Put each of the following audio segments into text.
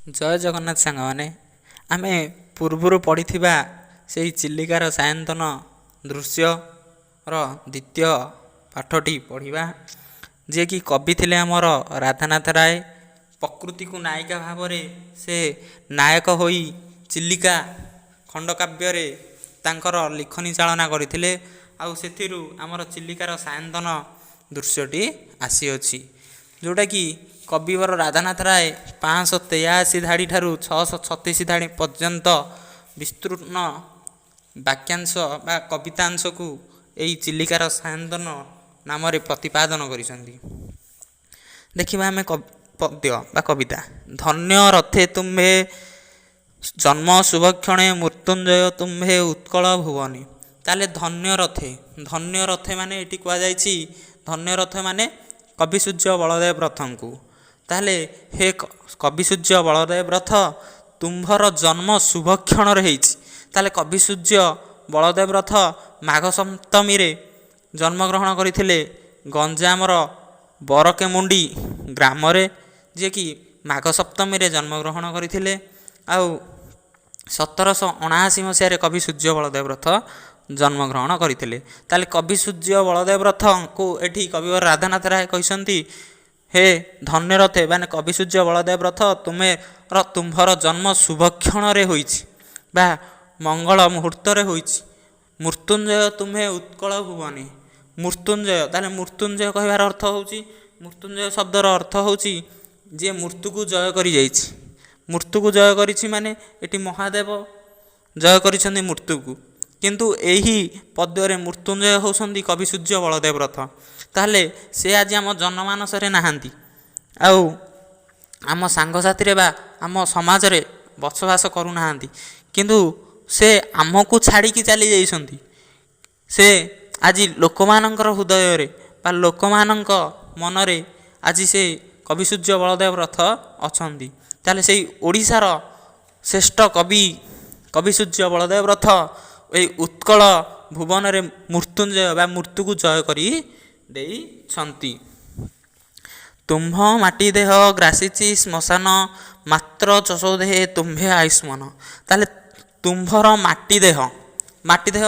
ଜୟ ଜଗନ୍ନାଥ ସାଙ୍ଗମାନେ, ଆମେ ପୂର୍ବରୁ ପଢ଼ିଥିବା ସେଇ ଚିଲିକାର ସାୟନ୍ତନ ଦୃଶ୍ୟର ଦ୍ୱିତୀୟ ପାଠଟି ପଢ଼ିବା। ଯିଏକି କବି ଥିଲେ ଆମର ରାଧାନାଥ ରାୟ। ପ୍ରକୃତିକୁ ନାୟିକା ଭାବରେ ସେ ନାୟକ ହୋଇ ଚିଲିକା ଖଣ୍ଡକାବ୍ୟରେ ତାଙ୍କର ଲିଖନୀ ଚାଳନା କରିଥିଲେ, ଆଉ ସେଥିରୁ ଆମର ଚିଲିକାର ସାୟନ୍ତନ ଦୃଶ୍ୟଟି ଆସିଅଛି, ଯେଉଁଟାକି କବିବର ରାଧାନାଥ ରାୟ 583 ଧାଡ଼ି ଠାରୁ 636 ଧାଡ଼ି ପର୍ଯ୍ୟନ୍ତ ବିସ୍ତୀର୍ଣ୍ଣ ବାକ୍ୟାଂଶ ବା କବିତାଂଶକୁ ଏଇ ଚିଲିକାର ସାୟନ୍ତନ ନାମରେ ପ୍ରତିପାଦନ କରିଛନ୍ତି। ଦେଖିବା ଆମେ ପଦ୍ୟ ବା କବିତା। ଧନ୍ୟ ରଥେ ତୁମ୍ଭେ ଜନ୍ମ ଶୁଭକ୍ଷଣେ, ମୃତ୍ୟୁଞ୍ଜୟ ତୁମ୍ଭେ ଉତ୍କଳ ଭୁବନେ। ତାହେଲେ ଧନ୍ୟ ରଥେ, ଧନ୍ୟ ରଥେ ମାନେ ଏଠି କୁହାଯାଇଛି ଧନ୍ୟ ରଥ ମାନେ କବି ସୂର୍ଯ୍ୟ ବଳଦେବ ରଥଙ୍କୁ। ତାହେଲେ ହେ କବି ସୂର୍ଯ୍ୟ ବଳଦେବ ରଥ, ତୁମ୍ଭର ଜନ୍ମ ଶୁଭକ୍ଷଣରେ ହେଇଛି। ତାହେଲେ କବି ସୂର୍ଯ୍ୟ ବଳଦେବ ରଥ ମାଘ ସପ୍ତମୀରେ ଜନ୍ମଗ୍ରହଣ କରିଥିଲେ ଗଞ୍ଜାମର ବରକେମୁଣ୍ଡି ଗ୍ରାମରେ, ଯିଏକି ମାଘ ସପ୍ତମୀରେ ଜନ୍ମଗ୍ରହଣ କରିଥିଲେ, ଆଉ 1779 ମସିହାରେ କବି ସୂର୍ଯ୍ୟ ବଳଦେବ ରଥ ଜନ୍ମଗ୍ରହଣ କରିଥିଲେ। ତାହେଲେ କବି ସୂର୍ଯ୍ୟ ବଳଦେବ ରଥଙ୍କୁ ଏଠି କବିବର ରାଧାନାଥ ରାୟ କହିଛନ୍ତି, ହେ ଧନ୍ୟ ରଥେ, ମାନେ କବି ସୂର୍ଯ୍ୟ ବଳଦେବ ରଥ, ତୁମେ ତୁମ୍ଭର ଜନ୍ମ ଶୁଭକ୍ଷଣରେ ହୋଇଛି ବା ମଙ୍ଗଳ ମୁହୂର୍ତ୍ତରେ ହୋଇଛି। ମୃତ୍ୟୁଞ୍ଜୟ ତୁମ୍ଭେ ଉତ୍କଳ ଭୁବନେ। ମୃତ୍ୟୁଞ୍ଜୟ, ତାହେଲେ ମୃତ୍ୟୁଞ୍ଜୟ କହିବାର ଅର୍ଥ ହେଉଛି, ମୃତ୍ୟୁଞ୍ଜୟ ଶବ୍ଦର ଅର୍ଥ ହେଉଛି ଯିଏ ମୃତ୍ୟୁକୁ ଜୟ କରିଯାଇଛି। ମୃତ୍ୟୁକୁ ଜୟ କରିଛି ମାନେ ଏଠି ମହାଦେବ ଜୟ କରିଛନ୍ତି ମୃତ୍ୟୁକୁ, କିନ୍ତୁ ଏହି ପଦ୍ୟରେ ମୃତ୍ୟୁଞ୍ଜୟ ହେଉଛନ୍ତି କବି ସୂର୍ଯ୍ୟ ବଳଦେବ ରଥ। ତାହେଲେ ସେ ଆଜି ଆମ ଜନମାନସରେ ନାହାନ୍ତି, ଆଉ ଆମ ସାଙ୍ଗସାଥିରେ ବା ଆମ ସମାଜରେ ବସବାସ କରୁନାହାନ୍ତି, କିନ୍ତୁ ସେ ଆମକୁ ଛାଡ଼ିକି ଚାଲି ଯାଇଛନ୍ତି। ସେ ଆଜି ଲୋକମାନଙ୍କର ହୃଦୟରେ ବା ଲୋକମାନଙ୍କ ମନରେ ଆଜି ସେ କବି ସୂର୍ଯ୍ୟ ବଳଦେବ ରଥ ଅଛନ୍ତି। ତାହେଲେ ସେଇ ଓଡ଼ିଶାର ଶ୍ରେଷ୍ଠ କବି କବି ସୂର୍ଯ୍ୟ ବଳଦେବ ରଥ ଏଇ ଉତ୍କଳ ଭୁବନରେ ମୃତ୍ୟୁଞ୍ଜୟ ବା ମୃତ୍ୟୁକୁ ଜୟ କରି ଦେଇଛନ୍ତି। ତୁମ୍ଭ ମାଟି ଦେହ ଗ୍ରାସିଛି ଶ୍ମଶାନ, ମାତ୍ର ଯଶୋଦେହେ ତୁମ୍ଭେ ଆୟୁଷ୍ମାନ। ତାହେଲେ ତୁମ୍ଭର ମାଟି ଦେହ, ମାଟି ଦେହ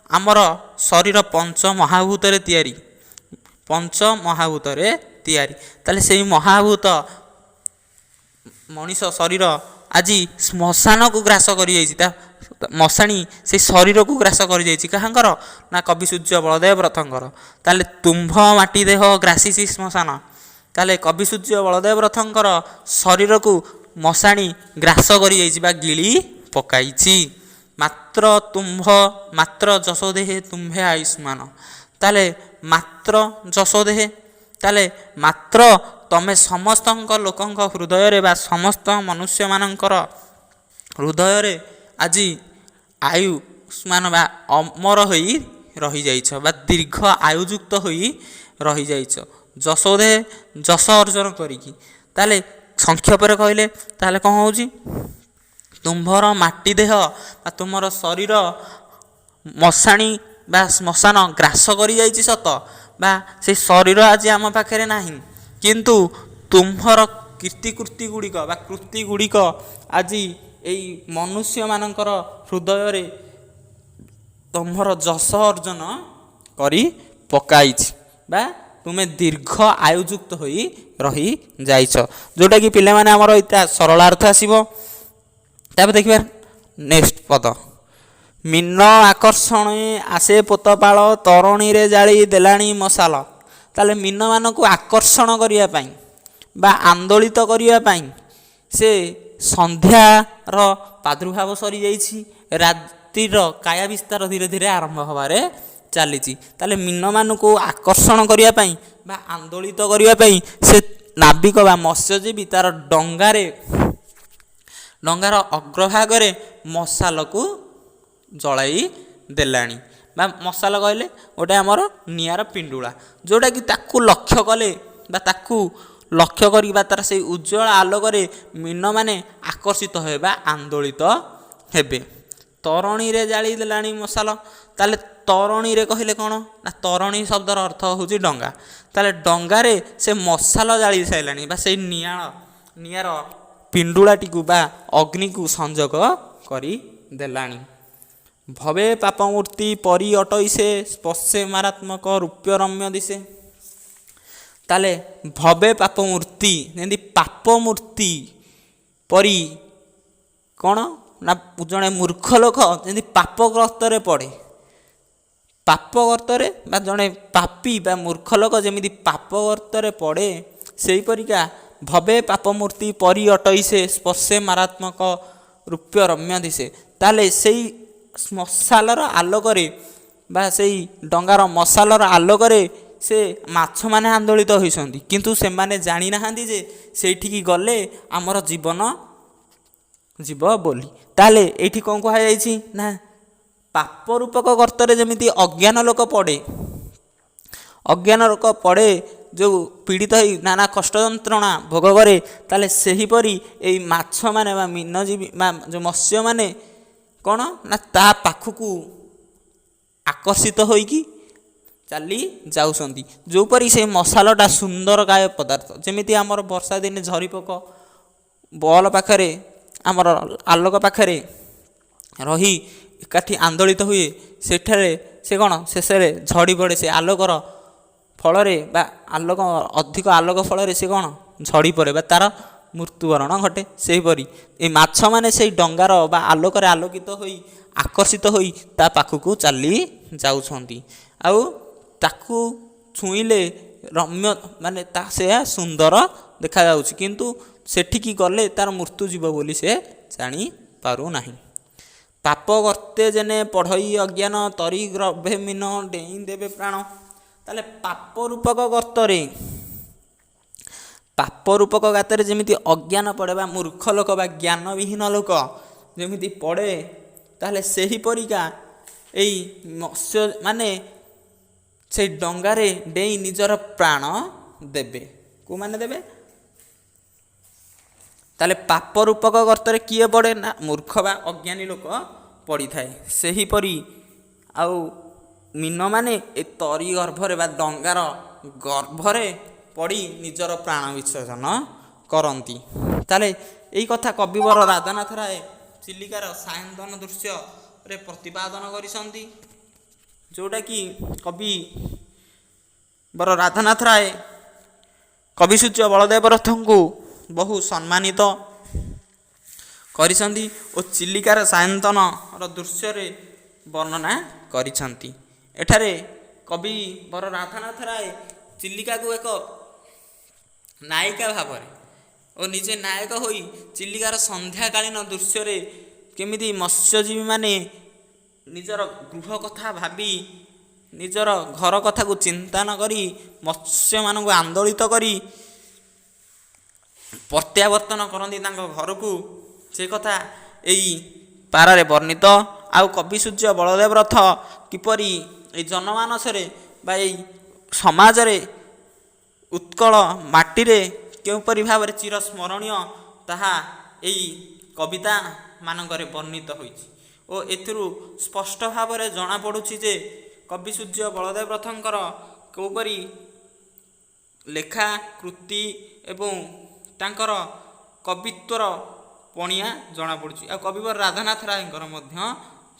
ଆମର ଶରୀର ପଞ୍ଚ ମହାଭୂତରେ ତିଆରି, ପଞ୍ଚ ମହାଭୂତରେ ତିଆରି। ତାହେଲେ ସେଇ ମହାଭୂତ ମଣିଷ ଶରୀର ଆଜି ଶ୍ମଶାନକୁ ଗ୍ରାସ କରିଯାଇଛି, ତା ମଶାଣି ସେଇ ଶରୀରକୁ ଗ୍ରାସ କରିଯାଇଛି। କାହାଙ୍କର? ନା କବି ସୂର୍ଯ୍ୟ ବଳଦେବ ରଥଙ୍କର। ତାହେଲେ ତୁମ୍ଭ ମାଟି ଦେହ ଗ୍ରାସିଛି ଶ୍ମଶାନ, ତାହେଲେ କବି ସୂର୍ଯ୍ୟ ବଳଦେବ ରଥଙ୍କର ଶରୀରକୁ ମଶାଣି ଗ୍ରାସ କରିଯାଇଛି ବା ଗିଳି ପକାଇଛି। ମାତ୍ର ତୁମ୍ଭ, ମାତ୍ର ଯଶୋଦେହେ ତୁମ୍ଭେ ଆୟୁଷ୍ମାନ। ତାହେଲେ ମାତ୍ର ଯଶୋଦେହେ, ତାହେଲେ ମାତ୍ର ତମେ ସମସ୍ତଙ୍କ ଲୋକଙ୍କ ହୃଦୟରେ ବା ସମସ୍ତ ମନୁଷ୍ୟମାନଙ୍କର ହୃଦୟରେ ଆଜି ଆୟୁଷ୍ମାନ ବା ଅମର ହୋଇ ରହିଯାଇଛ ବା ଦୀର୍ଘ ଆୟୁଯୁକ୍ତ ହୋଇ ରହିଯାଇଛ, ଯଶୋଦେହେ ଯଶ ଅର୍ଜନ କରିକି। ତାହେଲେ ସଂକ୍ଷେପରେ କହିଲେ ତାହେଲେ କ'ଣ ହେଉଛି? ତୁମ୍ଭର ମାଟି ଦେହ ବା ତୁମର ଶରୀର ମଶାଣି ବା ଶ୍ମଶାନ ଗ୍ରାସ କରିଯାଇଛି ସତ, ବା ସେ ଶରୀର ଆଜି ଆମ ପାଖରେ ନାହିଁ, କିନ୍ତୁ ତୁମ୍ଭର କୀର୍ତ୍ତିକୃତି ଗୁଡ଼ିକ ବା କୃତି ଗୁଡ଼ିକ ଆଜି ଏଇ ମନୁଷ୍ୟମାନଙ୍କର ହୃଦୟରେ ତୁମ୍ଭର ଯଶ ଅର୍ଜନ କରି ପକାଇଛି ବା ତୁମେ ଦୀର୍ଘ ଆୟୁଯୁକ୍ତ ହୋଇ ରହିଯାଇଛ। ଯେଉଁଟାକି ପିଲାମାନେ ଆମର ଏଇଟା ସରଳାର୍ଥ ଆସିବ। ତାପରେ ଦେଖିବା ନେକ୍ସଟ ପଦ। ମୀନ ଆକର୍ଷଣେ ଆସେ ପୋତପାଳ, ତରଣୀରେ ଜାଳି ଦେଲାଣି ମଶାଲ। ତାହେଲେ ମୀନମାନଙ୍କୁ ଆକର୍ଷଣ କରିବା ପାଇଁ ବା ଆନ୍ଦୋଳିତ କରିବା ପାଇଁ ସେ ସନ୍ଧ୍ୟାର ପ୍ରାଦୁର୍ଭାବ ସରିଯାଇଛି, ରାତିର କାୟା ବିସ୍ତାର ଧୀରେ ଧୀରେ ଆରମ୍ଭ ହେବାରେ ଚାଲିଛି। ତାହେଲେ ମୀନମାନଙ୍କୁ ଆକର୍ଷଣ କରିବା ପାଇଁ ବା ଆନ୍ଦୋଳିତ କରିବା ପାଇଁ ସେ ନାବିକ ବା ମତ୍ସ୍ୟଜୀବୀ ତାର ଡଙ୍ଗାରେ, ଡଙ୍ଗାର ଅଗ୍ରଭାଗରେ ମଶାଲକୁ ଜଳାଇ ଦେଲାଣି। ବା ମଶାଲ କହିଲେ ଗୋଟେ ଆମର ନିଆଁର ପିଣ୍ଡୁଳା, ଯେଉଁଟାକି ତାକୁ ଲକ୍ଷ୍ୟ କଲେ ବା ତାକୁ ଲକ୍ଷ୍ୟ କରିକି ବା ତା'ର ସେଇ ଉଜ୍ଜଳ ଆଲୋକରେ ମୀନମାନେ ଆକର୍ଷିତ ହେବେ ବା ଆନ୍ଦୋଳିତ ହେବେ। ତରଣୀରେ ଜାଳି ଦେଲାଣି ମଶାଲ। ତାହେଲେ ତରଣୀରେ କହିଲେ କ'ଣ? ନା ତରଣୀ ଶବ୍ଦର ଅର୍ଥ ହେଉଛି ଡଙ୍ଗା। ତାହେଲେ ଡଙ୍ଗାରେ ସେ ମଶାଲ ଜାଳି ସାରିଲାଣି ବା ସେଇ ନିଆଁ, ନିଆଁର ପିଣ୍ଡୁଳାଟିକୁ ବା ଅଗ୍ନିକୁ ସଂଯୋଗ କରିଦେଲାଣି। ଭବେ ପାପମୂର୍ତ୍ତି ପରି ଅଟଇ ସେ, ସ୍ପର୍ଶେ ମାରାତ୍ମକ ରୂପ୍ୟ ରମ୍ୟ ଦିଶେ। ତାହେଲେ ଭବେ ପାପମୂର୍ତ୍ତି, ଯେମିତି ପାପମୂର୍ତ୍ତି ପରି କ'ଣ ନା ଜଣେ ମୂର୍ଖ ଲୋକ ଯେମିତି ପାପ ଗର୍ତ୍ତରେ ପଡ଼େ, ପାପ ଗର୍ତ୍ତରେ ବା ଜଣେ ପାପୀ ବା ମୂର୍ଖ ଲୋକ ଯେମିତି ପାପ ଗର୍ତ୍ତରେ ପଡ଼େ, ସେହିପରିକା ଭବେ ପାପମୂର୍ତ୍ତି ପରି ଅଟଇ ସେ, ସ୍ପର୍ଶେ ମାରାତ୍ମକ ରୂପ୍ୟ ରମ୍ୟ ଦିଶେ। ତାହେଲେ ସେଇ ମଶାଲର ଆଲୋକରେ ବା ସେଇ ଡଙ୍ଗାର ମଶାଲର ଆଲୋକରେ ସେ ମାଛମାନେ ଆନ୍ଦୋଳିତ ହୋଇଛନ୍ତି, କିନ୍ତୁ ସେମାନେ ଜାଣିନାହାନ୍ତି ଯେ ସେଇଠିକି ଗଲେ ଆମର ଜୀବନ ଯିବ ବୋଲି। ତାହେଲେ ଏଇଠି କ'ଣ କୁହାଯାଇଛି ନା ପାପ ରୂପକ ଗର୍ତ୍ତରେ ଯେମିତି ଅଜ୍ଞାନ ଲୋକ ପଡ଼େ, ଅଜ୍ଞାନ ଲୋକ ପଡ଼େ, ଯେଉଁ ପୀଡ଼ିତ ହୋଇ ନାନା କଷ୍ଟ ଯନ୍ତ୍ରଣା ଭୋଗ କରେ, ତାହେଲେ ସେହିପରି ଏଇ ମାଛମାନେ ବା ମୀନଜୀବୀ ବା ଯେଉଁ ମତ୍ସ୍ୟମାନେ କ'ଣ ନା ତା ପାଖକୁ ଆକର୍ଷିତ ହୋଇକି ଚାଲି ଯାଉଛନ୍ତି। ଯେଉଁପରି ସେ ମଶାଲଟା ସୁନ୍ଦରକାୟ ପଦାର୍ଥ, ଯେମିତି ଆମର ବର୍ଷା ଦିନେ ଝରିପୋକ ବଲ୍ ପାଖରେ, ଆମର ଆଲୋକ ପାଖରେ ରହି ଏକାଠି ଆନ୍ଦୋଳିତ ହୁଏ, ସେଠାରେ ସେ କ'ଣ ଶେଷରେ ଝଡ଼ି ପଡ଼େ। ସେ ଆଲୋକର ଫଳରେ ବା ଆଲୋକ ଅଧିକ ଆଲୋକ ଫଳରେ ସେ କ'ଣ ଝଡ଼ି ପଡ଼େ ବା ତା'ର ମୃତ୍ୟୁବରଣ ଘଟେ। ସେହିପରି ଏ ମାଛମାନେ ସେଇ ଡଙ୍ଗାର ବା ଆଲୋକରେ ଆଲୋକିତ ହୋଇ ଆକର୍ଷିତ ହୋଇ ତା ପାଖକୁ ଚାଲି ଯାଉଛନ୍ତି, ଆଉ ତାକୁ ଛୁଇଁଲେ ରମ୍ୟ ମାନେ ତା ସେୟା ସୁନ୍ଦର ଦେଖାଯାଉଛି, କିନ୍ତୁ ସେଠିକି ଗଲେ ତା'ର ମୃତ୍ୟୁ ଯିବ ବୋଲି ସେ ଜାଣିପାରୁନାହିଁ। ପାପ ଗର୍ତ୍ତେ ଯେନେ ପଢ଼ଇ ଅଜ୍ଞାନ, ତରି ଗର୍ଭେ ମୀନ ଡେଇଁ ଦେବେ ପ୍ରାଣ। ତାହେଲେ ପାପ ରୂପକ ଗର୍ତ୍ତରେ, ପାପ ରୂପକ ଗାତରେ ଯେମିତି ଅଜ୍ଞାନ ପଡ଼େ ବା ମୂର୍ଖ ଲୋକ ବା ଜ୍ଞାନବିହୀନ ଲୋକ ଯେମିତି ପଡ଼େ, ତାହେଲେ ସେହିପରିକା ଏଇ ମତ୍ସ୍ୟ ମାନେ ସେଇ ଡଙ୍ଗାରେ ଡେଇଁ ନିଜର ପ୍ରାଣ ଦେବେ। କେଉଁମାନେ ଦେବେ? ତାହେଲେ ପାପ ରୂପକ ଗର୍ତ୍ତରେ କିଏ ପଡ଼େ ନା ମୂର୍ଖ ବା ଅଜ୍ଞାନୀ ଲୋକ ପଡ଼ିଥାଏ। ସେହିପରି ଆଉ ମୀନମାନେ ଏ ତରି ଗର୍ଭରେ ବା ଡଙ୍ଗାର ଗର୍ଭରେ ପଡ଼ି ନିଜର ପ୍ରାଣ ବିସର୍ଜନ କରନ୍ତି। ତାହେଲେ ଏଇ କଥା କବିବର ରାଧାନାଥ ରାୟ ଚିଲିକାର ସାୟନ୍ତନ ଦୃଶ୍ୟରେ ପ୍ରତିପାଦନ କରିଛନ୍ତି, ଯେଉଁଟାକି କବି ବର ରାଧାନାଥ ରାୟ କବିସୂର୍ଯ୍ୟ ବଳଦେବ ରଥଙ୍କୁ ବହୁ ସମ୍ମାନିତ କରିଛନ୍ତି ଓ ଚିଲିକାର ସାୟନ୍ତନର ଦୃଶ୍ୟରେ ବର୍ଣ୍ଣନା କରିଛନ୍ତି। ଏଠାରେ କବି ବର ରାଧାନାଥ ରାୟ ଚିଲିକାକୁ ଏକ ନାୟିକା ଭାବରେ ଓ ନିଜେ ନାୟକ ହୋଇ ଚିଲିକାର ସନ୍ଧ୍ୟାକାଳୀନ ଦୃଶ୍ୟରେ କେମିତି ମତ୍ସ୍ୟଜୀବୀମାନେ ନିଜର ଗୃହ କଥା ଭାବି, ନିଜର ଘର କଥାକୁ ଚିନ୍ତା ନ କରି ମତ୍ସ୍ୟମାନଙ୍କୁ ଆନ୍ଦୋଳିତ କରି ପ୍ରତ୍ୟାବର୍ତ୍ତନ କରନ୍ତି ତାଙ୍କ ଘରକୁ, ସେ କଥା ଏଇ ପାରାରେ ବର୍ଣ୍ଣିତ। ଆଉ କବିସୂର୍ଯ୍ୟ ବଳଦେବ ରଥ କିପରି ଏଇ ଜନମାନସରେ ବା ଏଇ ସମାଜରେ ଉତ୍କଳ ମାଟିରେ କେଉଁପରି ଭାବରେ ଚିରସ୍ମରଣୀୟ, ତାହା ଏଇ କବିତା ମାନଙ୍କରେ ବର୍ଣ୍ଣିତ ହୋଇଛି ଓ ଏଥିରୁ ସ୍ପଷ୍ଟ ଭାବରେ ଜଣାପଡ଼ୁଛି ଯେ କବିସୂର୍ଯ୍ୟ ବଳଦେବ ରଥଙ୍କର କେଉଁପରି ଲେଖା କୃତି ଏବଂ ତାଙ୍କର କବିତ୍ୱର ପଣିଆ ଜଣାପଡ଼ୁଛି। ଆଉ କବିବର ରାଧାନାଥ ରାୟଙ୍କର ମଧ୍ୟ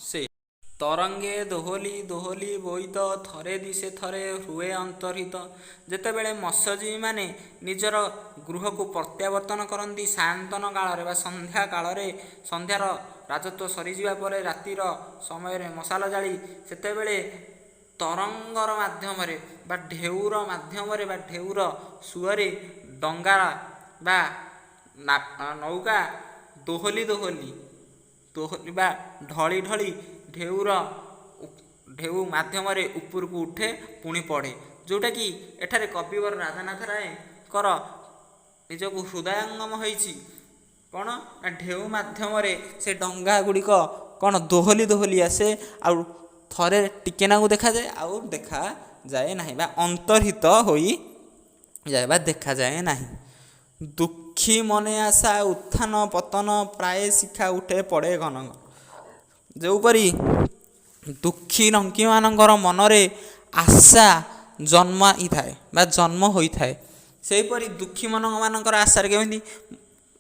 ସେ ତରଙ୍ଗେ ଦୋହଲି ଦୋହଲି ବୋଇତ, ଥରେ ଦିଶେ ଥରେ ହୁଏ ଅନ୍ତର୍ହିତ। ଯେତେବେଳେ ମତ୍ସ୍ୟଜୀବୀମାନେ ନିଜର ଗୃହକୁ ପ୍ରତ୍ୟାବର୍ତ୍ତନ କରନ୍ତି ସାୟନ୍ତନ କାଳରେ ବା ସନ୍ଧ୍ୟା କାଳରେ, ସନ୍ଧ୍ୟାର ରାଜତ୍ୱ ସରିଯିବା ପରେ ରାତିର ସମୟରେ ମଶାଲ ଜାଳି, ସେତେବେଳେ ତରଙ୍ଗର ମାଧ୍ୟମରେ ବା ଢେଉର ମାଧ୍ୟମରେ ବା ଢେଉର ସୁଅରେ ଡଙ୍ଗା ବା ନୌକା ଦୋହଲି ଦୋହଲି ଦୋହଲି ବା ଢଳି ଢଳି ଢେଉର ଢେଉ ମାଧ୍ୟମରେ ଉପରକୁ ଉଠେ ପୁଣି ପଡ଼େ, ଯେଉଁଟାକି ଏଠାରେ କବିବର ରାଧାନାଥ ରାୟଙ୍କର ନିଜକୁ ହୃଦୟଙ୍ଗମ ହୋଇଛି। କ'ଣ ନା ଢେଉ ମାଧ୍ୟମରେ ସେ ଡଙ୍ଗା ଗୁଡ଼ିକ କ'ଣ ଦୋହଲି ଦୋହଲି ଆସେ, ଆଉ ଥରେ ଟିକେନାକୁ ଦେଖାଯାଏ ଆଉ ଦେଖାଯାଏ ନାହିଁ ବା ଅନ୍ତର୍ହିତ ହୋଇଯାଏ ବା ଦେଖାଯାଏ ନାହିଁ। ଦୁଃଖୀ ମନେ ଆଶା ଉତ୍ଥାନ ପତନ, ପ୍ରାୟ ଶିଖା ଉଠେ ପଡ଼େ ଘନ ଘନ। ଯେଉଁପରି ଦୁଃଖୀ ରଙ୍କିମାନଙ୍କର ମନରେ ଆଶା ଜନ୍ମାଇଥାଏ ବା ଜନ୍ମ ହୋଇଥାଏ, ସେହିପରି ଦୁଃଖୀ ମାନଙ୍କର ଆଶାରେ କେମିତି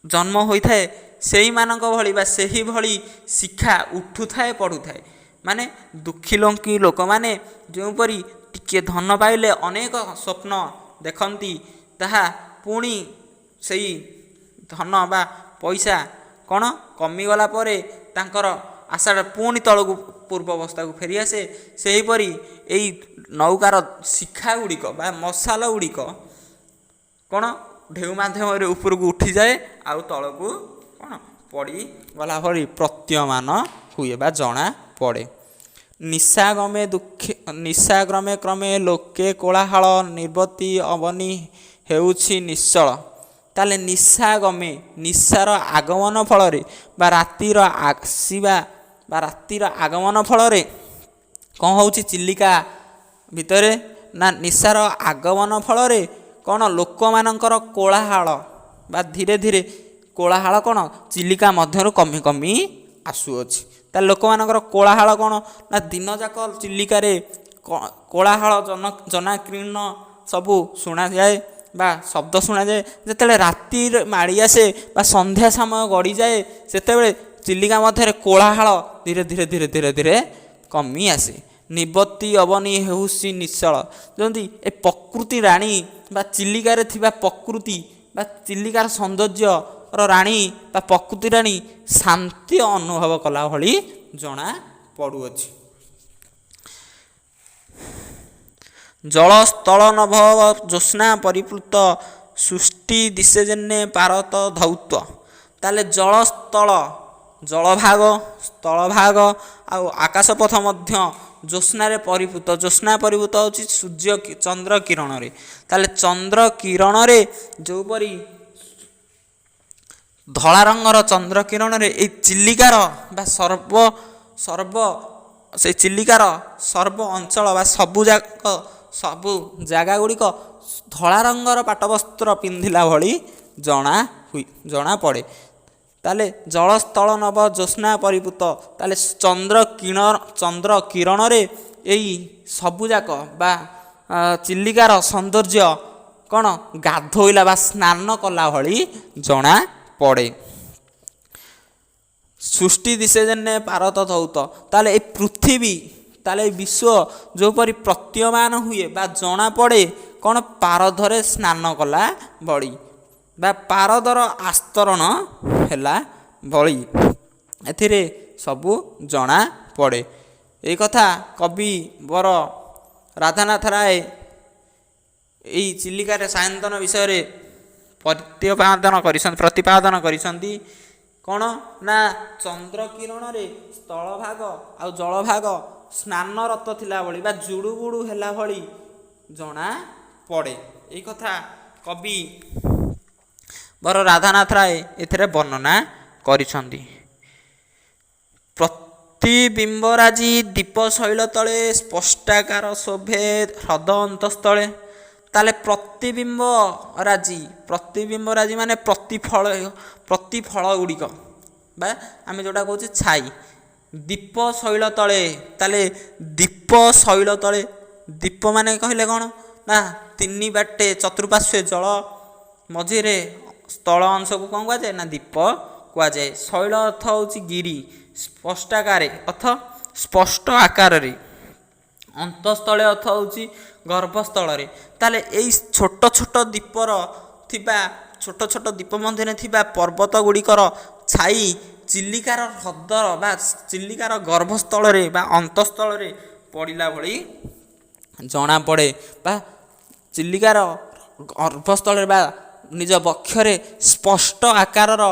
ଜନ୍ମ ହୋଇଥାଏ, ସେଇମାନଙ୍କ ଭଳି ବା ସେହିଭଳି ଶିଖା ଉଠୁଥାଏ ପଡ଼ୁଥାଏ। ମାନେ ଦୁଃଖୀଲଙ୍କି ଲୋକମାନେ ଯେଉଁପରି ଟିକିଏ ଧନ ପାଇଲେ ଅନେକ ସ୍ୱପ୍ନ ଦେଖନ୍ତି, ତାହା ପୁଣି ସେଇ ଧନ ବା ପଇସା କ'ଣ କମିଗଲା ପରେ ତାଙ୍କର ଆଶାଟା ପୁଣି ତଳକୁ ପୂର୍ବ ଅବସ୍ଥାକୁ ଫେରିଆସେ, ସେହିପରି ଏଇ ନୌକାର ଶିଖା ଗୁଡ଼ିକ ବା ମଶାଲ ଗୁଡ଼ିକ କ'ଣ ଢେଉ ମାଧ୍ୟମରେ ଉପରକୁ ଉଠିଯାଏ ଆଉ ତଳକୁ କ'ଣ ପଡ଼ିଗଲା ଭଳି ପ୍ରତୀୟମାନ ହୁଏ ବା ଜଣା ପଡ଼େ। ନିଶାଗମେ ଦୁଃଖେ ନିଶାଗ୍ରମେ କ୍ରମେ ଲୋକେ କୋଳାହଳ ନିର୍ବତୀ ଅବନୀ ହେଉଛି ନିଶ୍ଚଳ। ତାହେଲେ ନିଶାଗମେ, ନିଶାର ଆଗମନ ଫଳରେ ବା ରାତିର ଆସିବା ବା ରାତିର ଆଗମନ ଫଳରେ କ'ଣ ହେଉଛି ଚିଲିକା ଭିତରେ ନା, ନିଶାର ଆଗମନ ଫଳରେ କ'ଣ ଲୋକମାନଙ୍କର କୋଳାହଳ ବା ଧୀରେ ଧୀରେ କୋଳାହଳ କ'ଣ ଚିଲିକା ମଧ୍ୟରୁ କମି କମି ଆସୁଅଛି। ତାହେଲେ ଲୋକମାନଙ୍କର କୋଳାହଳ କ'ଣ ନା, ଦିନଯାକ ଚିଲିକାରେ କୋଳାହଳ ଜନ ଜନାକୀର୍ଣ୍ଣ ସବୁ ଶୁଣାଯାଏ ବା ଶବ୍ଦ ଶୁଣାଯାଏ। ଯେତେବେଳେ ରାତିରେ ମାଡ଼ି ଆସେ ବା ସନ୍ଧ୍ୟା ସମୟ ଗଡ଼ିଯାଏ, ସେତେବେଳେ ଚିଲିକା ମଧ୍ୟରେ କୋଳାହଳ ଧୀରେ ଧୀରେ ଧୀରେ ଧୀରେ ଧୀରେ କମି ଆସେ। ନିବତୀ ଅବନୀ ହେଉଛି ନିଶ୍ଚଳ, ଯେମିତି ଏ ପ୍ରକୃତି ରାଣୀ ବା ଚିଲିକାରେ ଥିବା ପ୍ରକୃତି ବା ଚିଲିକାର ସୌନ୍ଦର୍ଯ୍ୟର ରାଣୀ ବା ପ୍ରକୃତି ରାଣୀ ଶାନ୍ତି ଅନୁଭବ କଲା ଭଳି ଜଣା ପଡ଼ୁଅଛି। ଜଳ ସ୍ଥଳ ନଭ ଜ୍ୟୋତ୍ସ୍ନା ପରିପ୍ଲୁତ ସୃଷ୍ଟି ଦିଶେ ଯେନେ ପାରତ ଧୌତ। ତାହେଲେ ଜଳସ୍ଥଳ, ଜଳଭାଗ, ସ୍ଥଳଭାଗ ଆଉ ଆକାଶପଥ ମଧ୍ୟ ଜ୍ୟୋତ୍ସ୍ନାରେ ପରିପୂତ। ଜ୍ୟୋତ୍ସ୍ନା ପରିପୂତ ହେଉଛି ସୂର୍ଯ୍ୟ ଚନ୍ଦ୍ର କିରଣରେ। ତାହେଲେ ଚନ୍ଦ୍ର କିରଣରେ ଯେଉଁପରି ଧଳା ରଙ୍ଗର ଚନ୍ଦ୍ର କିରଣରେ ଏଇ ଚିଲିକାର ବା ସର୍ବ ସର୍ବ ସେଇ ଚିଲିକାର ସର୍ବ ଅଞ୍ଚଳ ବା ସବୁ ଯାକ ସବୁ ଜାଗା ଗୁଡ଼ିକ ଧଳା ରଙ୍ଗର ପାଟବସ୍ତ୍ର ପିନ୍ଧିଲା ଭଳି ଜଣା ହୁଏ, ଜଣାପଡ଼େ। ତାହେଲେ ଜଳସ୍ଥଳ ନବ ଜ୍ୟୋତ୍ସ୍ନା ପରିପୂତ, ତାହେଲେ ଚନ୍ଦ୍ର କିଣ ଚନ୍ଦ୍ର କିରଣରେ ଏଇ ସବୁଯାକ ବା ଚିଲିକାର ସୌନ୍ଦର୍ଯ୍ୟ କ'ଣ ଗାଧୋଇଲା ବା ସ୍ନାନ କଲା ଭଳି ଜଣା ପଡ଼େ। ସୃଷ୍ଟି ଦିଶେ ଯେନେ ପାରତ ଧୌତ, ତାହେଲେ ଏ ପୃଥିବୀ, ତାହେଲେ ଏ ବିଶ୍ୱ ଯେଉଁପରି ପ୍ରତୀୟମାନ ହୁଏ ବା ଜଣାପଡ଼େ କ'ଣ ପାରଦରେ ସ୍ନାନ କଲା ଭଳି ବା ପାରଦର ଆସ୍ତରଣ ହେଲା ଭଳି ଏଥିରେ ସବୁ ଜଣା ପଡ଼େ। ଏଇ କଥା କବି ବର ରାଧାନାଥ ରାୟ ଏଇ ଚିଲିକାରେ ସାୟନ୍ତନ ବିଷୟରେ ପ୍ରତିପାଦନ କରିଛନ୍ତି। କ'ଣ ନା, ଚନ୍ଦ୍ର କିରଣରେ ସ୍ଥଳଭାଗ ଆଉ ଜଳଭାଗ ସ୍ନାନରତ ଥିଲା ଭଳି ବା ଜୁଡ଼ୁବୁଡ଼ୁ ହେଲା ଭଳି ଜଣା ପଡ଼େ। ଏଇ କଥା କବି ବର ରାଧାନାଥ ରାୟ ଏଥିରେ ବର୍ଣ୍ଣନା କରିଛନ୍ତି। ପ୍ରତିବିମ୍ବରାଜି ଦୀପ ଶୈଳ ତଳେ ସ୍ପଷ୍ଟାକାର ଶୋଭେ ହ୍ରଦ ଅନ୍ତଃସ୍ଥଳେ। ତାହେଲେ ପ୍ରତିବିମ୍ବ ରାଜି, ପ୍ରତିବିମ୍ବ ରାଜି ମାନେ ପ୍ରତିଫଳ, ପ୍ରତିଫଳ ଗୁଡ଼ିକ ବା ଆମେ ଯେଉଁଟା କହୁଛେ ଛାଇ। ଦୀପ ଶୈଳ ତଳେ, ତାହେଲେ ଦୀପ ଶୈଳ ତଳେ, ଦୀପ ମାନେ କହିଲେ କ'ଣ ନା ତିନି ବାଟେ ଚତୁଃପାର୍ଶ୍ୱେ ଜଳ ମଝିରେ ସ୍ଥଳ ଅଂଶକୁ କ'ଣ କୁହାଯାଏ ନା ଦୀପ କୁହାଯାଏ। ଶୈଳ ଅର୍ଥ ହେଉଛି ଗିରି, ସ୍ପଷ୍ଟାକାରେ ଅର୍ଥ ସ୍ପଷ୍ଟ ଆକାରରେ, ଅନ୍ତଃସ୍ଥଳେ ଅର୍ଥ ହେଉଛି ଗର୍ଭସ୍ଥଳରେ। ତାହେଲେ ଏଇ ଛୋଟ ଛୋଟ ଦ୍ୱୀପର ଥିବା ଛୋଟ ଛୋଟ ଦ୍ୱୀପ ମଧ୍ୟରେ ଥିବା ପର୍ବତ ଗୁଡ଼ିକର ଛାଇ ଚିଲିକାର ହ୍ରଦର ବା ଚିଲିକାର ଗର୍ଭସ୍ଥଳରେ ବା ଅନ୍ତଃସ୍ଥଳରେ ପଡ଼ିଲା ଭଳି ଜଣାପଡ଼େ ବା ଚିଲିକାର ଗର୍ଭସ୍ଥଳରେ ବା ନିଜ ବକ୍ଷରେ ସ୍ପଷ୍ଟ ଆକାରର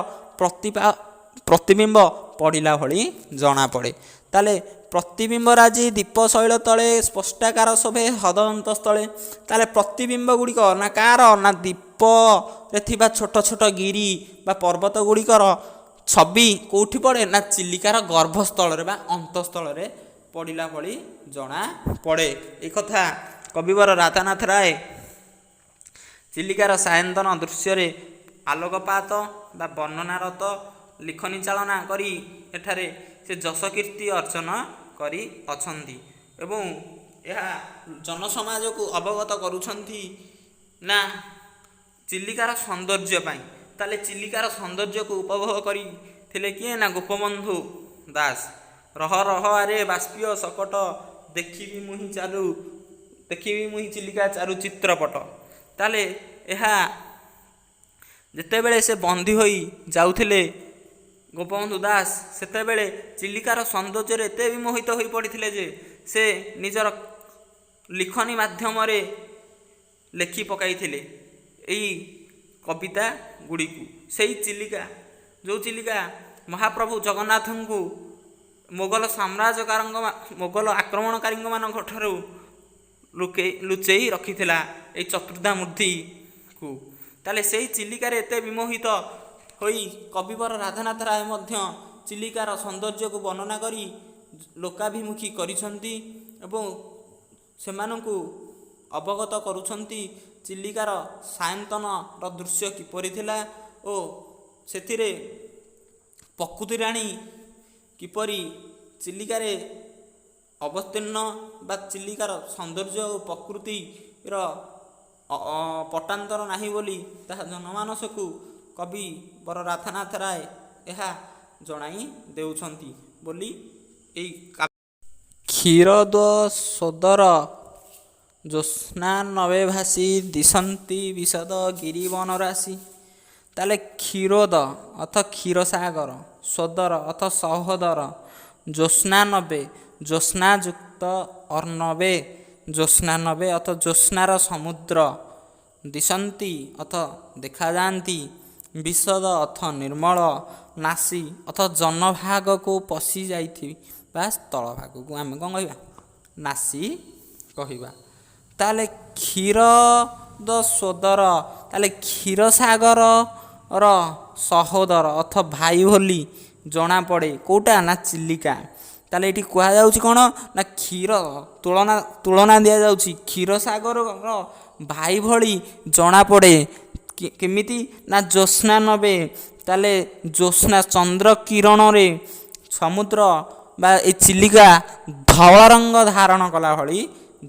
ପ୍ରତିବିମ୍ବ ପଡ଼ିଲା ଭଳି ଜଣାପଡ଼େ। ତାହେଲେ ପ୍ରତିବିମ୍ବ ରାଜି ଦୀପ ଶୈଳ ତଳେ ସ୍ପଷ୍ଟାକାର ଶୋଭେ ହ୍ରଦ ଅନ୍ତଃସ୍ଥଳେ। ତାହେଲେ ପ୍ରତିବିମ୍ବ ଗୁଡ଼ିକ ନା କାହାର ନା ଦୀପରେ ଥିବା ଛୋଟ ଛୋଟ ଗିରି ବା ପର୍ବତ ଗୁଡ଼ିକର ଛବି କେଉଁଠି ପଡ଼େ ନା ଚିଲିକାର ଗର୍ଭସ୍ଥଳରେ ବା ଅନ୍ତଃସ୍ଥଳରେ ପଡ଼ିଲା ଭଳି ଜଣାପଡ଼େ। ଏ କଥା କବିବର ରାଧାନାଥ ରାୟ ଚିଲିକାର ସାୟନ୍ତନ ଦୃଶ୍ୟରେ ଆଲୋକପାତ ବା ବର୍ଣ୍ଣନାରତ ଲିଖନୀ ଚାଳନା କରି ଏଠାରେ ସେ ଯଶକୀର୍ତ୍ତି ଅର୍ଜନ କରିଅଛନ୍ତି ଏବଂ ଏହା ଜନସମାଜକୁ ଅବଗତ କରୁଛନ୍ତି ନା ଚିଲିକାର ସୌନ୍ଦର୍ଯ୍ୟ ପାଇଁ। ତାହେଲେ ଚିଲିକାର ସୌନ୍ଦର୍ଯ୍ୟକୁ ଉପଭୋଗ କରିଥିଲେ କିଏ ନା ଗୋପବନ୍ଧୁ ଦାସ। ରହ ରହ ଆରେ ବାଷ୍ପୀୟ ଶକଟ, ଦେଖିବି ମୁହିଁ ଚାରୁ, ଦେଖିବି ମୁହିଁ ଚିଲିକା ଚାରୁ ଚିତ୍ରପଟ। ତାହେଲେ ଏହା ଯେତେବେଳେ ସେ ବନ୍ଦୀ ହୋଇ ଯାଉଥିଲେ ଗୋପବନ୍ଧୁ ଦାସ, ସେତେବେଳେ ଚିଲିକାର ସୌନ୍ଦର୍ଯ୍ୟରେ ଏତେ ବିମୋହିତ ହୋଇ ପଡ଼ିଥିଲେ ଯେ ସେ ନିଜର ଲିଖନୀ ମାଧ୍ୟମରେ ଲେଖି ପକାଇଥିଲେ ଏଇ କବିତା ଗୁଡ଼ିକୁ। ସେଇ ଚିଲିକା, ଯେଉଁ ଚିଲିକା ମହାପ୍ରଭୁ ଜଗନ୍ନାଥଙ୍କୁ ମୋଗଲ ସାମ୍ରାଜ୍ୟକାରଙ୍କ, ମୋଗଲ ଆକ୍ରମଣକାରୀଙ୍କ ମାନଙ୍କ ଠାରୁ ଲୁଚେଇ ରଖିଥିଲା ଏଇ ଚତୁର୍ଦ୍ଧା ମୂର୍ତ୍ତିକୁ, ତାହେଲେ ସେଇ ଚିଲିକାରେ ଏତେ ବିମୋହିତ ହୋଇ କବିବର ରାଧାନାଥ ରାୟ ମଧ୍ୟ ଚିଲିକାର ସୌନ୍ଦର୍ଯ୍ୟକୁ ବର୍ଣ୍ଣନା କରି ଲୋକାଭିମୁଖୀ କରିଛନ୍ତି ଏବଂ ସେମାନଙ୍କୁ ଅବଗତ କରୁଛନ୍ତି ଚିଲିକାର ସାୟନ୍ତନର ଦୃଶ୍ୟ କିପରି ଥିଲା ଓ ସେଥିରେ ପ୍ରକୃତି ରାଣୀ କିପରି ଚିଲିକାରେ ଅବତୀର୍ଣ୍ଣ ବା ଚିଲିକାର ସୌନ୍ଦର୍ଯ୍ୟ ଓ ପ୍ରକୃତିର ପଟାନ୍ତର ନାହିଁ ବୋଲି ତାହା ଜନମାନସକୁ କବି ବର ରାଧାନାଥ ରାୟ ଏହା ଜଣାଇ ଦେଉଛନ୍ତି ବୋଲି ଏଇ। କ୍ଷୀରୋଦ ସୋଦର ଜ୍ୟୋତ୍ସ୍ନାନବେ ଭାସି, ଦିଶନ୍ତି ବିଶଦ ଗିରିବନରାଶି। ତାହେଲେ କ୍ଷୀରୋଦ ଅର୍ଥ କ୍ଷୀରସାଗର, ସୋଦର ଅର୍ଥ ସହୋଦର, ଜ୍ୟୋତ୍ସ୍ନାନବେ ଜ୍ୟୋତ୍ସ୍ନାଯୁକ୍ତ, ଅର୍ଣ୍ଣବେ ଜ୍ୟୋତ୍ସ୍ନାନବେ ଅର୍ଥ ଜ୍ୟୋତ୍ସ୍ନାର ସମୁଦ୍ର, ଦିଶନ୍ତି ଅର୍ଥ ଦେଖାଯାଆନ୍ତି, ବିଶଦ ଅର୍ଥ ନିର୍ମଳ, ନାସି ଅର୍ଥ ଜନଭାଗକୁ ପଶି ଯାଇଥିବା ସ୍ଥଳଭାଗକୁ ଆମେ କ'ଣ କହିବା? ନାସି କହିବା। ତାହେଲେ କ୍ଷୀରୋଦ ସୋଦର, ତାହେଲେ କ୍ଷୀରସାଗରର ସହୋଦର ଅର୍ଥ ଭାଇ ବୋଲି ଜଣାପଡ଼େ କେଉଁଟା ନା ଚିଲିକା। ତାହେଲେ ଏଇଠି କୁହାଯାଉଛି କ'ଣ ନା କ୍ଷୀର ତୁଳନା ଦିଆଯାଉଛି, କ୍ଷୀରସାଗରର ଭାଇ ଭଳି ଜଣାପଡ଼େ କେମିତି ନା ଜ୍ୟୋତ୍ସ୍ନା ନବେ। ତାହେଲେ ଜ୍ୟୋତ୍ସ୍ନା ଚନ୍ଦ୍ର କିରଣରେ ସମୁଦ୍ର ବା ଏ ଚିଲିକା ଧବଳ ରଙ୍ଗ ଧାରଣ କଲା ଭଳି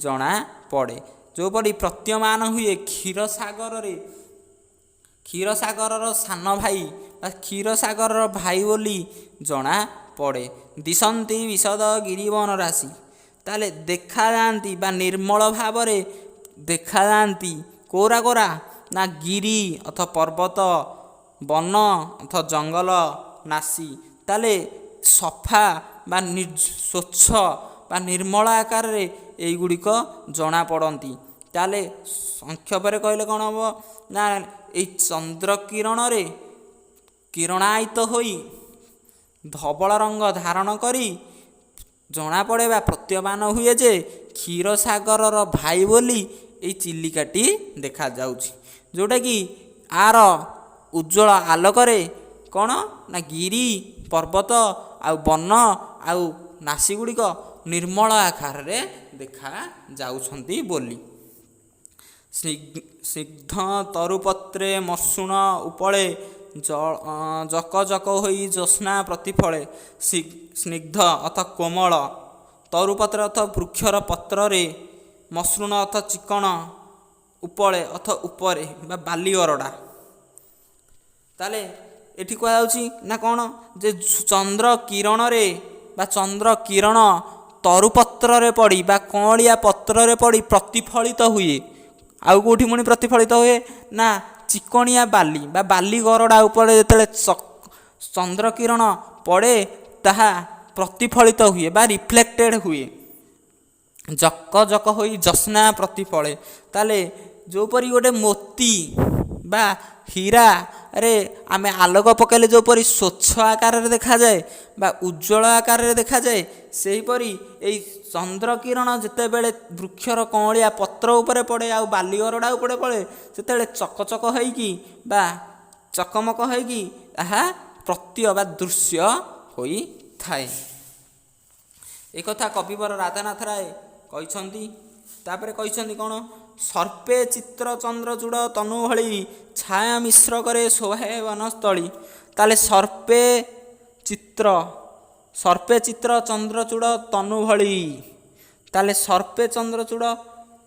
ଜଣାପଡ଼େ, ଯେଉଁପରି ପ୍ରତୀୟମାନ ହୁଏ କ୍ଷୀରସାଗରରେ, କ୍ଷୀରସାଗରର ସାନ ଭାଇ ବା କ୍ଷୀରସାଗରର ଭାଇ ବୋଲି ଜଣାପଡ଼େ। ଦିଶନ୍ତି ବିଶଦ ଗିରିବନ ରାଶି, ତାହେଲେ ଦେଖାଯାଆନ୍ତି ବା ନିର୍ମଳ ଭାବରେ ଦେଖାଯାଆନ୍ତି କୋରା କୋରା ନା ଗିରି ଅଥ ପର୍ବତ, ବନ ଅଥ ଜଙ୍ଗଲ, ନାସି। ତାହେଲେ ସଫା ବା ସ୍ୱଚ୍ଛ ବା ନିର୍ମଳ ଆକାରରେ ଏଇଗୁଡ଼ିକ ଜଣାପଡ଼ନ୍ତି। ତାହେଲେ ସଂକ୍ଷେପରେ କହିଲେ କ'ଣ ହେବ ନା ଏଇ ଚନ୍ଦ୍ର କିରଣରେ କିରଣାୟିତ ହୋଇ ଧବଳ ରଙ୍ଗ ଧାରଣ କରି ଜଣାପଡ଼େ ବା ପ୍ରତୀୟମାନ ହୁଏ ଯେ କ୍ଷୀରସାଗରର ଭାଇ ବୋଲି ଏଇ ଚିଲିକାଟି ଦେଖାଯାଉଛି, ଯେଉଁଟାକି ଆର ଉଜ୍ଜଳ ଆଲୋକରେ କ'ଣ ନା ଗିରି ପର୍ବତ ଆଉ ବନ ଆଉ ନାସି ଗୁଡ଼ିକ ନିର୍ମଳ ଆକାରରେ ଦେଖାଯାଉଛନ୍ତି ବୋଲି। ସ୍ନିଗ୍ଧ ତରୁପତ୍ରେ ମସୃଣ ଉପଳେ, ଜକ ଜକ ହୋଇ ଜ୍ୟୋତ୍ସ୍ନା ପ୍ରତିଫଳେ। ସ୍ନିଗ୍ଧ ଅର୍ଥ କୋମଳ, ତରୁପତ୍ର ଅର୍ଥ ବୃକ୍ଷର ପତ୍ରରେ, ମସୃଣ ଅର୍ଥ ଚିକଣ, ଉପଳେ ଅର୍ଥ ଉପରେ ବା ବାଲି ଅରଡ଼ା। ତାହେଲେ ଏଠି କୁହାଯାଉଛି ନା କ'ଣ ଯେ ଚନ୍ଦ୍ର କିରଣରେ ବା ଚନ୍ଦ୍ର କିରଣ ତରୁପତ୍ରରେ ପଡ଼ି ବା କଅଁଳିଆ ପତ୍ରରେ ପଡ଼ି ପ୍ରତିଫଳିତ ହୁଏ। ଆଉ କେଉଁଠି ପୁଣି ପ୍ରତିଫଳିତ ହୁଏ ନା ଚିକଣିଆ ବାଲି ବା ବାଲି ଗରଡ଼ା ଉପରେ ଯେତେବେଳେ ଚନ୍ଦ୍ର କିରଣ ପଡ଼େ, ତାହା ପ୍ରତିଫଳିତ ହୁଏ ବା ରିଫ୍ଲେକ୍ଟେଡ଼ ହୁଏ, ଜକ ଜକ ହୋଇ ଜ୍ୟୋତ୍ସ୍ନା ପ୍ରତିଫଳେ। ତାହେଲେ ଯେଉଁପରି ଗୋଟେ ମୋତି ବା ହୀରାରେ ଆମେ ଆଲୋକ ପକାଇଲେ ଯେଉଁପରି ସ୍ୱଚ୍ଛ ଆକାରରେ ଦେଖାଯାଏ ବା ଉଜ୍ଜଳ ଆକାରରେ ଦେଖାଯାଏ, ସେହିପରି ଏଇ ଚନ୍ଦ୍ରକିରଣ ଯେତେବେଳେ ବୃକ୍ଷର କଅଁଳିଆ ପତ୍ର ଉପରେ ପଡ଼େ ଆଉ ବାଲି ଅରଡ଼ା ଉପରେ ପଡ଼େ, ସେତେବେଳେ ଚକଚକ ହେଇକି ବା ଚକମକ ହେଇକି ତାହା ପ୍ରତ୍ୟୟ ବା ଦୃଶ୍ୟ ହୋଇଥାଏ। ଏକଥା କବିବର ରାଧାନାଥ ରାୟ କହିଛନ୍ତି। ତାପରେ କହିଛନ୍ତି କ'ଣ? ସର୍ପେ ଚିତ୍ର ଚନ୍ଦ୍ରଚୂଡ଼ ତନୁ ଭଳି, ଛାୟା ମିଶ୍ର କରେ ଶୋଭାଏ ବନସ୍ଥଳୀ। ତାହେଲେ ସର୍ପେ ଚିତ୍ର, ସର୍ପେ ଚିତ୍ର ଚନ୍ଦ୍ରଚୂଡ଼ ତନୁ ଭଳି। ତାହେଲେ ସର୍ପେ ଚନ୍ଦ୍ରଚୂଡ଼,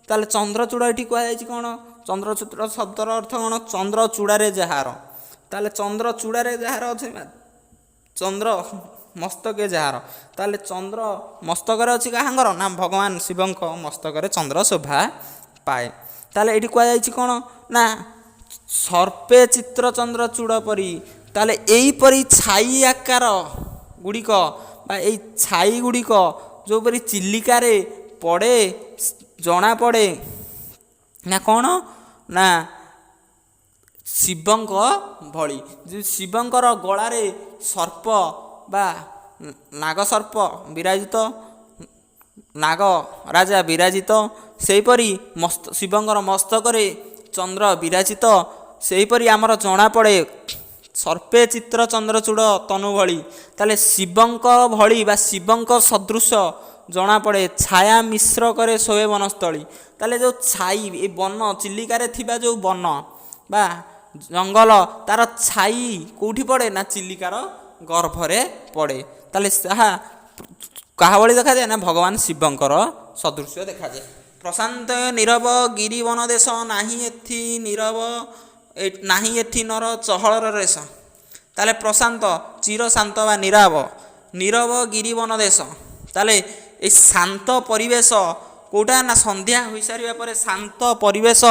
ତାହେଲେ ଚନ୍ଦ୍ରଚୂଡ଼ ଏଠି କୁହାଯାଇଛି କ'ଣ? ଚନ୍ଦ୍ରଚୂଡ଼ ଶବ୍ଦର ଅର୍ଥ କ'ଣ? ଚନ୍ଦ୍ରଚୂଡ଼ାରେ ଯାହାର, ତାହେଲେ ଚନ୍ଦ୍ର ଚୂଡ଼ାରେ ଯାହାର ଅଛି, ଚନ୍ଦ୍ର ମସ୍ତକେ ଯାହାର, ତାହେଲେ ଚନ୍ଦ୍ର ମସ୍ତକରେ ଅଛି କାହାଙ୍କର? ନା ଭଗବାନ ଶିବଙ୍କ ମସ୍ତକରେ ଚନ୍ଦ୍ର ଶୋଭା ପାଏ। ତାହେଲେ ଏଇଠି କୁହାଯାଇଛି କ'ଣ? ନା ସର୍ପେ ଚିତ୍ର ଚନ୍ଦ୍ର ଚୂଡ଼ ପରି। ତାହେଲେ ଏହିପରି ଛାଇ ଆକାର ଗୁଡ଼ିକ ବା ଏଇ ଛାଇ ଗୁଡ଼ିକ ଯେଉଁପରି ଚିଲିକାରେ ପଡ଼େ, ଜଣାପଡ଼େ ନା କ'ଣ? ନା ଶିବଙ୍କ ଭଳି। ଶିବଙ୍କର ଗଳାରେ ସର୍ପ ବା ନାଗସର୍ପ ବିରାଜିତ, ନାଗ ରାଜା ବିରାଜିତ, ସେହିପରି ଶିବଙ୍କର ମସ୍ତକରେ ଚନ୍ଦ୍ର ବିରାଜିତ, ସେହିପରି ଆମର ଜଣାପଡ଼େ ସର୍ପେ ଚିତ୍ର ଚନ୍ଦ୍ରଚୂଡ଼ ତନୁ ଭଳି। ତାହେଲେ ଶିବଙ୍କ ଭଳି ବା ଶିବଙ୍କ ସଦୃଶ ଜଣାପଡ଼େ। ଛାୟା ମିଶ୍ର କରେ ଶୋଏ ବନସ୍ଥଳୀ। ତାହେଲେ ଯେଉଁ ଛାଇ, ଏ ବନ ଚିଲିକାରେ ଥିବା ଯେଉଁ ବନ ବା ଜଙ୍ଗଲ, ତାର ଛାଇ କେଉଁଠି ପଡ଼େ? ନା ଚିଲିକାର ଗର୍ଭରେ ପଡ଼େ। ତାହେଲେ ତାହା କାହା ଭଳି ଦେଖାଯାଏ? ନା ଭଗବାନ ଶିବଙ୍କର ସଦୃଶ୍ୟ ଦେଖାଯାଏ। ପ୍ରଶାନ୍ତ ନୀରବ ଗିରିବନ ଦେଶ, ନାହିଁ ଏଥି ନୀରବ, ନାହିଁ ଏଠି ନର ଚହଳର ରେଶ। ତାହେଲେ ପ୍ରଶାନ୍ତ, ଚିର ଶାନ୍ତ ବା ନିରାବ, ନୀରବ ଗିରିବନ ଦେଶ। ତାହେଲେ ଏଇ ଶାନ୍ତ ପରିବେଶ କେଉଁଟା? ନା ସନ୍ଧ୍ୟା ହୋଇସାରିବା ପରେ ଶାନ୍ତ ପରିବେଶ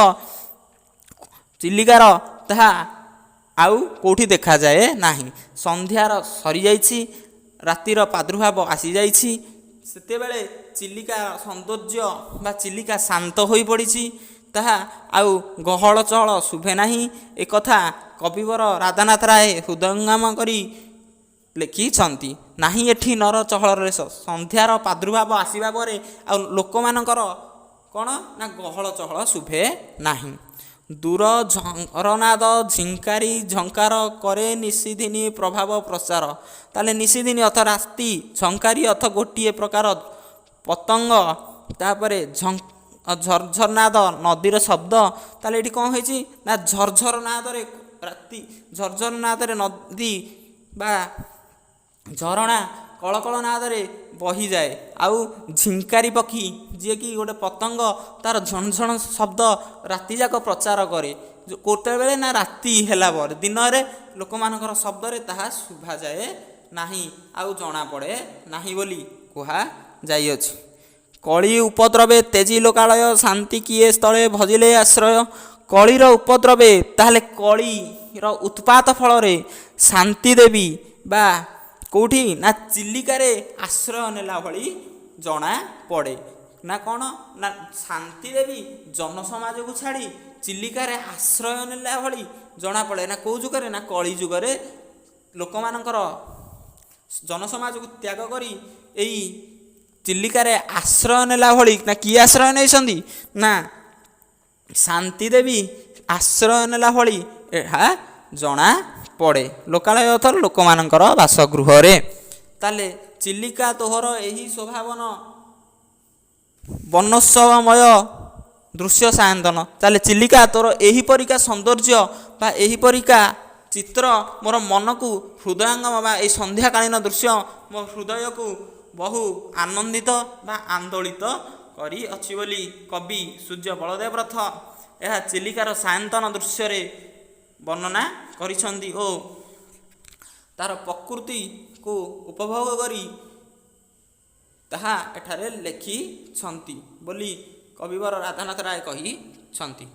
ଚିଲିକାର, ତାହା ଆଉ କେଉଁଠି ଦେଖାଯାଏ ନାହିଁ। ସନ୍ଧ୍ୟାର ସରିଯାଇଛି, ରାତିର ପ୍ରାଦୁର୍ଭାବ ଆସିଯାଇଛି, ସେତେବେଳେ ଚିଲିକା ସୌନ୍ଦର୍ଯ୍ୟ ବା ଚିଲିକା ଶାନ୍ତ ହୋଇପଡ଼ିଛି, ତାହା ଆଉ ଗହଳ ଚହଳ ଶୁଭେ ନାହିଁ। ଏକଥା କବିବର ରାଧାନାଥ ରାୟ ହୃଦୟଙ୍ଗମ କରି ଲେଖିଛନ୍ତି। ନାହିଁ ଏଠି ନର ଚହଳର ରେଶ। ସନ୍ଧ୍ୟାର ପ୍ରାଦୁର୍ଭାବ ଆସିବା ପରେ ଆଉ ଲୋକମାନଙ୍କର କ'ଣ ନା ଗହଳ ଚହଳ ଶୁଭେ ନାହିଁ। ଦୂର ଝରନାଦ ଝିଙ୍କାରି ଝଙ୍କାର କରେ ନିଶିଧିନୀ ପ୍ରଭାବ ପ୍ରଚାର। ତାହେଲେ ନିଶିଧିନୀ ଅର୍ଥ ରାତି, ଝଙ୍କାରି ଅର୍ଥ ଗୋଟିଏ ପ୍ରକାର ପତଙ୍ଗ, ତାପରେ ଝରଝରନାଦ ନଦୀର ଶବ୍ଦ। ତାହେଲେ ଏଇଠି କ'ଣ ହେଇଛି? ନା ଝରଝର ନାଦରେ ରାତି, ଝରଝର ନାଦରେ ନଦୀ ବା ଝରଣା କଳକଳ ନାଦରେ ବହିଯାଏ। ଆଉ ଝିଙ୍କାରି ପକ୍ଷୀ, ଯିଏକି ଗୋଟେ ପତଙ୍ଗ, ତାର ଝଣଝଣ ଶବ୍ଦ ରାତିଯାକ ପ୍ରଚାର କରେ। କେତେବେଳେ? ନା ରାତି ହେଲା ପରେ। ଦିନରେ ଲୋକମାନଙ୍କର ଶବ୍ଦରେ ତାହା ଶୁଭାଯାଏ ନାହିଁ, ଆଉ ଜଣାପଡ଼େ ନାହିଁ ବୋଲି କୁହାଯାଇଅଛି। କଳି ଉପଦ୍ରବେ ତେଜି ଲୋକାଳୟ, ଶାନ୍ତି କିଏ ସ୍ଥଳେ ଭଜିଲେ ଆଶ୍ରୟ। କଳିର ଉପଦ୍ରବେ, ତାହେଲେ କଳିର ଉତ୍ପାତ ଫଳରେ ଶାନ୍ତି ଦେବୀ ବା କେଉଁଠି? ନା ଚିଲିକାରେ ଆଶ୍ରୟ ନେଲା ଭଳି ଜଣାପଡ଼େ। ନା କ'ଣ? ନା ଶାନ୍ତି ଦେବୀ ଜନସମାଜକୁ ଛାଡ଼ି ଚିଲିକାରେ ଆଶ୍ରୟ ନେଲା ଭଳି ଜଣାପଡ଼େ। ନା କେଉଁ ଯୁଗରେ? ନା କଳି ଯୁଗରେ ଲୋକମାନଙ୍କର ଜନସମାଜକୁ ତ୍ୟାଗ କରି ଏଇ ଚିଲିକାରେ ଆଶ୍ରୟ ନେଲା ଭଳି। ନା କିଏ ଆଶ୍ରୟ ନେଇଛନ୍ତି? ନା ଶାନ୍ତି ଦେବୀ ଆଶ୍ରୟ ନେଲା ଭଳି ଏହା ଜଣାପଡ଼େ। ଲୋକାଳୟ ଅର୍ଥ ଲୋକମାନଙ୍କର ବାସଗୃହରେ। ତାହେଲେ ଚିଲିକା ତୋହର ଏହି ଶୋଭାବନ, ବନୋତ୍ସବମୟ ଦୃଶ୍ୟ ସାୟନ୍ତନ। ତାହେଲେ ଚିଲିକା ତୋର ଏହିପରିକା ସୌନ୍ଦର୍ଯ୍ୟ ବା ଏହିପରିକା ଚିତ୍ର ମୋର ମନକୁ ହୃଦୟଙ୍ଗମ ବା ଏହି ସନ୍ଧ୍ୟାକାଳୀନ ଦୃଶ୍ୟ ମୋ ହୃଦୟକୁ ବହୁ ଆନନ୍ଦିତ ବା ଆନ୍ଦୋଳିତ କରିଅଛି ବୋଲି କବି ସୂର୍ଯ୍ୟ ବଳଦେବ ରଥ ଏହା ଚିଲିକାର ସାୟନ୍ତନ ଦୃଶ୍ୟରେ ବର୍ଣ୍ଣନା କରିଛନ୍ତି ଓ ତାର ପ୍ରକୃତିକୁ ଉପଭୋଗ କରି ତାହା ଏଠାରେ ଲେଖିଛନ୍ତି ବୋଲି କବିବର ରାଧାନାଥ ରାୟ କହିଛନ୍ତି।